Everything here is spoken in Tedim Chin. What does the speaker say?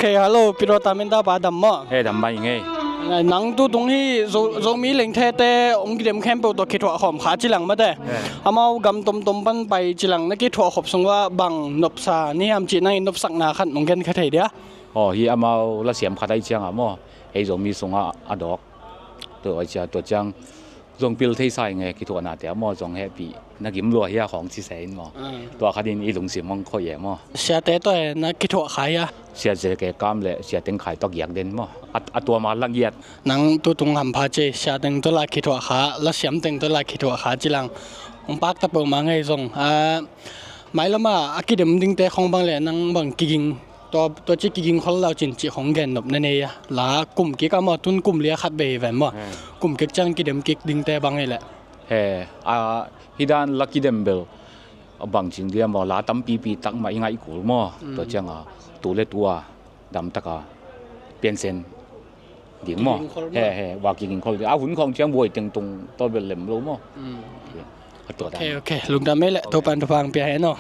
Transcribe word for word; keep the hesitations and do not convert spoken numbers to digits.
Ok, hello, Pi Rota Menta pa, dam maw? He, dam mai ngei. Nang tutung hi Zo, Zomi lengthe te hong kidem khempeuh tawh kithuah khawm kha ci lang mate. He. Amau gam tomtom pan pai ci lang na kithuah khop sungah bang nopsa ni hiam cih nang in nopsakna khat nong gen kha thei dia? Aw, hi amau lasiam khat ai ciangah maw, ei Zomi sungah a dawk. Tua ai cia, tua ciang zong pil thei sa ing e, kithuahna te maw, zong hehpih na gim lua hia khawng ci se in maw. Ah. Tua khat in i lungsim hong khoi e maw. Siate tawh e na kithuah kha hia? Sia Ze Ke Kam le Sia Teng Khai tawh giak den maw. A, a tua ma la giat. Nang tutung hampha ci, sia teng tawh la kithuah kha, lasiam teng tawh la kithuah kha ci lang. Hong pakta peuhmah ngei zong. Ah, mailam a kidem dingte khawng bang le nang bang kiging, tua, tua ci kiging khol lau cin cih khawng gen nop na nei a. La kum kik a maw, tun kum li a khat vei hi ven maw. Hmm. Kum kik ciang kidem kik dingte bang hi leh. He, a, hi dan la kidem bel bang cing dia maw, la tampipi tak mah i ngaih kul maw. Hmm. Tua ciang a, tu le tu a dam tak a piansen ding maw. Kiging khol maw. He, he, va kiging khol ding. A hun khawng ciang buai teng tung tawh bel lem lo maw. Hmm. A tua dan. Ok, ok. Lungdam mei leh, Topa'n thupha hong pia hen aw.